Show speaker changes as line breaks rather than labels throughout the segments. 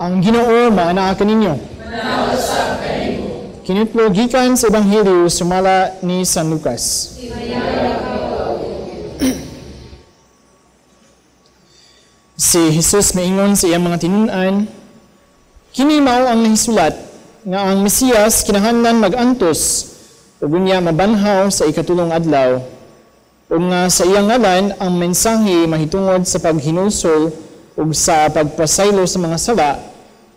Ang Ginoo maanaa kaninyo. Kinutlo gikan sa Ebanghelyo sumala ni San Lucas. Si Jesus miingon sa iyang mga tinun-an, "Kini mao ang nahisulat nga ang Mesiyas kinahanglan mag-antos ug unya mabanhaw sa ikatulong adlaw, ug nga sa iyang ngalan ang mensahe mahitungod sa paghinulsol ug sa pagpasaylo sa mga sala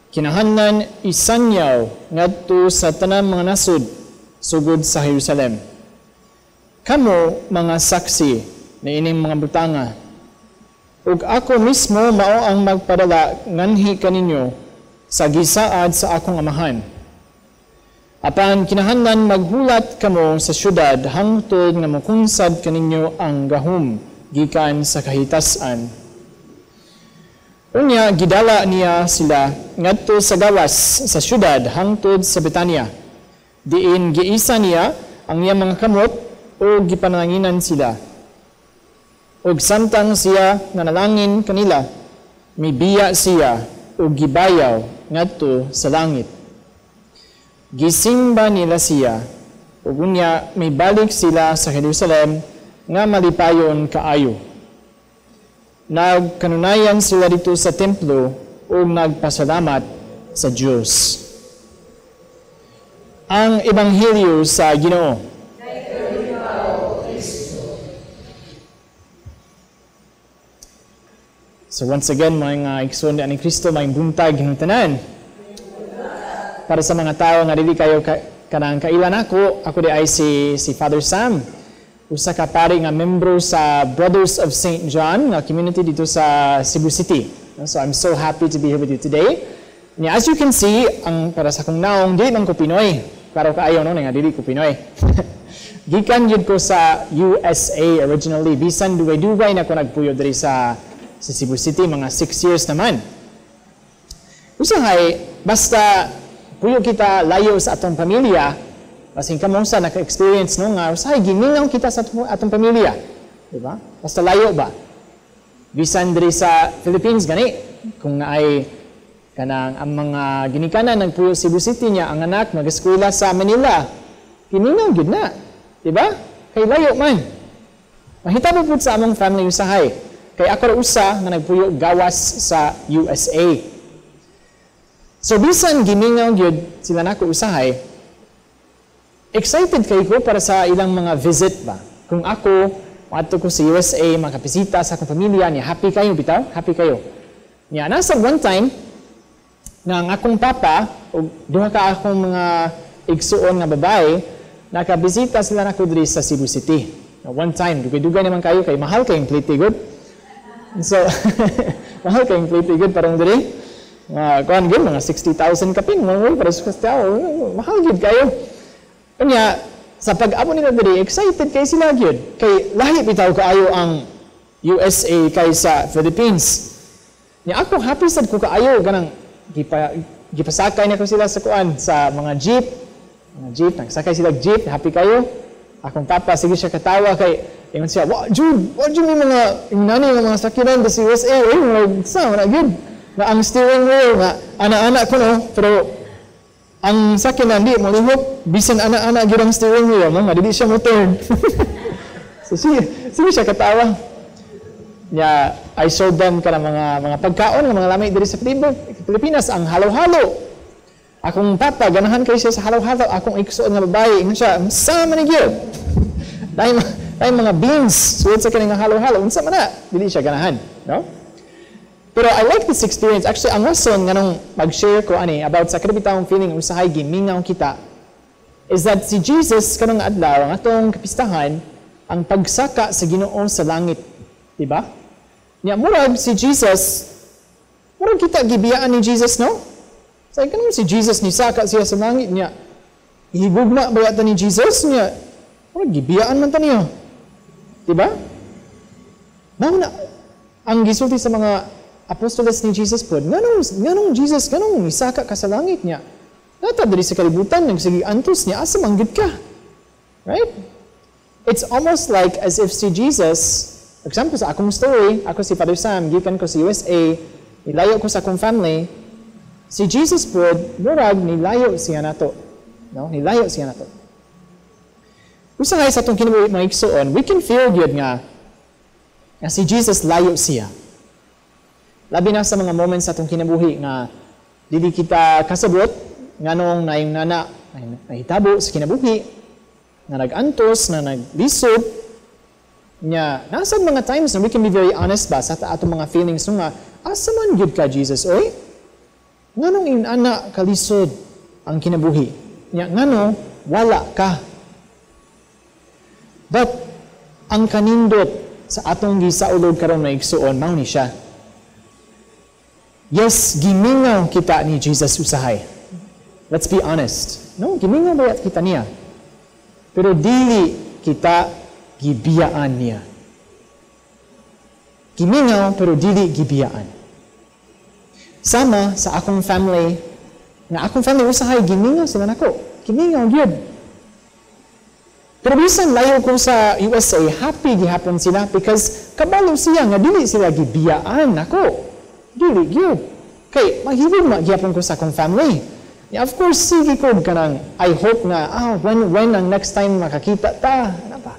kinahanglan isanyaw ngadto sa tanang mga nasud sugod sa Jerusalem. Kamo mga saksi niining mga butanga. Ug ako mismo mao ang magpadala nganhi kaninyo sa gisaad sa akong Amahan. Apan kinahanglan maghulat kamo sa syudad hangtod nga mokunsad kaninyo ang gahom gikan sa kahitasan." Unya gidala niya sila ngadto sa gawas sa syudad hangtod sa Betania. Diin giisa niya ang iyang mga kamot ug gipanalanginan sila. Ug samtang siya nanalangin kanila, mibiya siya ug gibayaw ngadto sa langit. Gisimba nila siya, ug unya mibalik sila sa Jerusalem nga malipayon kaayo. Nagkanunayan sila didto sa templo ug nagpasalamat sa Dios. Ang Ebanghelyo sa Ginoo. So once again, mga igsoon ni Kristo, maayong buntag tanan. Para sa mga tao nga dili kayo kanang kaila nako, ako diay si Father Sam, usa ka pari nga membro sa Brothers of St. John nga community didto sa Cebu City. So I'm so happy to be here with you today. Nya, as you can see, ang para sa akong naong, dili man ko Pinoy. Klaro kaayo, no, nga dili ko Pinoy. Gikan jud ko sa USA originally. Bisan dugay-dugay na ko nagpuyo diri sa Cebu City, mga 6 years naman. Usahay, basta puyo kita layo sa atong pamilya, basin kamo sa naka-experience, no, nga usahay gimingaw kita sa atong pamilya. Di ba? Basta layo ba? Bisan diri sa Philippines gani, kung naay kanang ang mga ginikanan nagpuyo Cebu City niya, ang anak mag-eskwela sa Manila, gimingaw gyud na. Di ba? Kay layo man. Mahitabo pud sa among family usahay. Kay ako ra usa nga nagpuyo gawas sa USA. So bisan gimingaw gyud sila nako usahay, excited kay ko para sa ilang mga visit ba. Kung ako, moadto ko sa USA, makabisita sa akong pamilya niya, happy kayo bitaw, happy kayo. Niya, nasa one time, nga ang akong papa, o duha ka akong mga igsuon nga babae, nakabisita sila nako diri sa Cebu City. Now, one time, dugay-dugay naman kayo, kay mahal kayong plite gud. So, mahal kayong plite gud parang diri. Kuan gud, mga 60,000 kapin, mga para sa tao, mahal gud kayo. Kanya, sa pag-abo nila diri, excited kay sila gyud. Kay lahi bitaw kaayo ang USA kaysa Philippines. Nya ako, happy sad ko kaayo ganang gipasakay na ko sila sa kuan sa mga jeep. Mga jeep, nagsakay sila og jeep, happy kayo. Akong papa sige siya katawa kay ingon siya, "Wa jud, wa jud may mga inani nga mga sakyanan sa USA, eh, mga sa mga gyud." Na ang steering wheel nga ana-ana ko, no, pero ang sakyanan di mo lihok bisan ana-ana gyud ang steering wheel, no, nga dili siya mo turn. So sige siya katawa. Nya, I showed them kana mga pagkaon nga mga lami diri sa Pilipinas, ang halo-halo. Akong papa ganahan kay siya sa halo-halo, akong igsuon nga babae ingon siya, "Unsa man ni gyud? Dahil mga beans sulod sa kaning halo-halo, unsa man na?" Dili siya ganahan, no? Pero I like this experience. Actually, ang rason nganong mag-share ko ani about sa kanang feeling usahay gimingaw kita is that si Jesus kanong adlaw, ang atong kapistahan, ang pagsaka sa Ginoo sa langit, di ba? Nya murag si Jesus, murag kita gibiyaan ni Jesus, no? Say kanang si Jesus ni saka siya sa langit niya. Ihigugma ba yata ni Jesus niya? Murag gibiyaan man ta niya. Di ba? Mao na ang gisulti sa mga apostoles ni Jesus pod, nganong Jesus, nganong misaka ka sa langit niya? Naa ta diri sa kalibutan, nagsige antos niya, asa man gud ka? Right? It's almost like as if si Jesus, for example, sa akong story, ako si Father Sam, gikan ko sa USA, nilayo ko sa akong family, Si Jesus pod, murag nilayo siya nato. No? Nilayo siya nato. Usahay sa atong kinabuhi, mga igsoon, we can feel good nga si Jesus layo siya. Labi na sa mga moments sa atong kinabuhi nga dili kita kasabot nganong naayong nana nahitabo sa kinabuhi, nga nag-antos, na naglisod, nya nasa mga times na we can be very honest ba sa atong mga feelings nga, "Asa man gyud ka, Jesus, oy? Nganong inana kalisod ang kinabuhi? Nya ngano wala ka?" But ang kanindot sa atong gisaulog karon, mga igsuon, mao ni siya. Yes, gimingaw kita ni Jesus usahay. Let's be honest. No, gimingaw ba kita niya? Pero dili kita gibiyaan niya. Gimingaw pero dili gibiyaan. Sama sa akong family, nga akong family usahay gimingaw sila nako. Gimingaw gyud. Pero bisan layo ko sa USA, happy gihapon sila because kabalo siya nga dili sila gibiyaan nako. Dili gyud. Kay maghilom na gihapon ko sa akong family. Yeah, of course, sige ko kanang I hope nga when ang next time makakita ta, ano ba?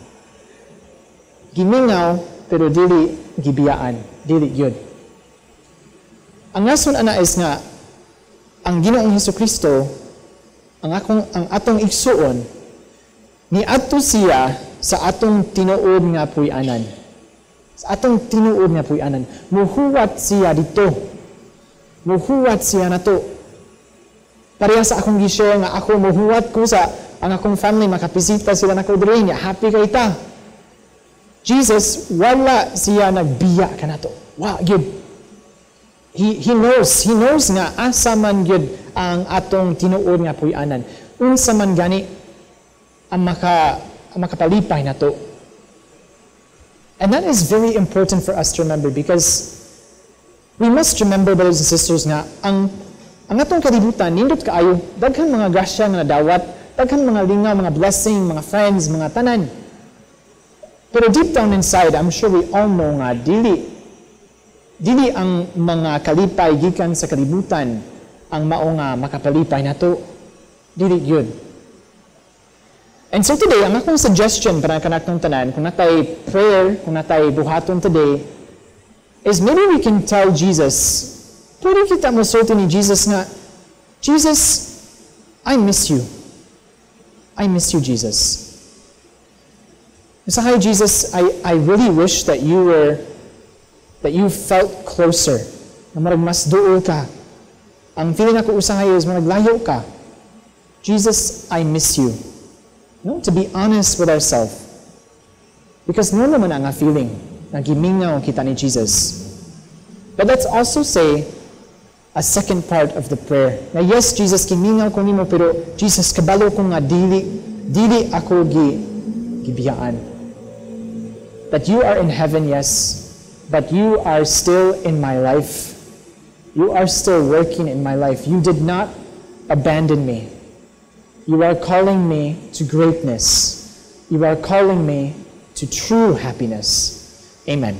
Gimingaw pero dili gibiyaan, dili gyud. Ang rason ana is nga ang Ginoong Hesukristo, ang atong igsuon, niadto siya sa atong tinuod nga puy-anan. Sa atong tinuod nga puy-anan. Muhuwat siya dito. Muhuwat siya nato. Pareha sa akong gi-share nga ako muhuwat ko sa ang akong family, makabisita sila nako diri niya, happy kay ta. Jesus, wala siya nagbiya kanato. Wa gyud. He knows nga asa man gyud ang atong tinuod nga puy-anan. Unsa man gani ang makapalipay nato. And that is very important for us to remember because we must remember, brothers and sisters, nga ang atong kalibutan nindot kaayo, daghan mga grasya nga nadawat, daghan mga lingaw, mga blessing, mga friends, mga tanan. Pero deep down inside, I'm sure we all know nga dili ang mga kalipay gikan sa kalibutan ang mao nga makapalipay nato. Dili gyud. And so today, ang akong suggestion para kanatong tanan, kung natay prayer, kung natay buhaton today, is maybe we can tell Jesus, pwede kita mosulti ni Jesus nga, "Jesus, I miss you. I miss you, Jesus. Usahay, Jesus, I really wish that you felt closer. Na murag mas duol ka. Ang feeling ako usahay is murag layo ka. Jesus, I miss you." No? To be honest with ourselves. Because no naman ang feeling na gimingaw kita ni Jesus. But let's also say a second part of the prayer. Na yes, Jesus, gimingaw ko nimo, pero Jesus, kabalo ko nga dili ako gibiyaan. That you are in heaven, yes, but you are still in my life. You are still working in my life. You did not abandon me. You are calling me to greatness. You are calling me to true happiness. Amen.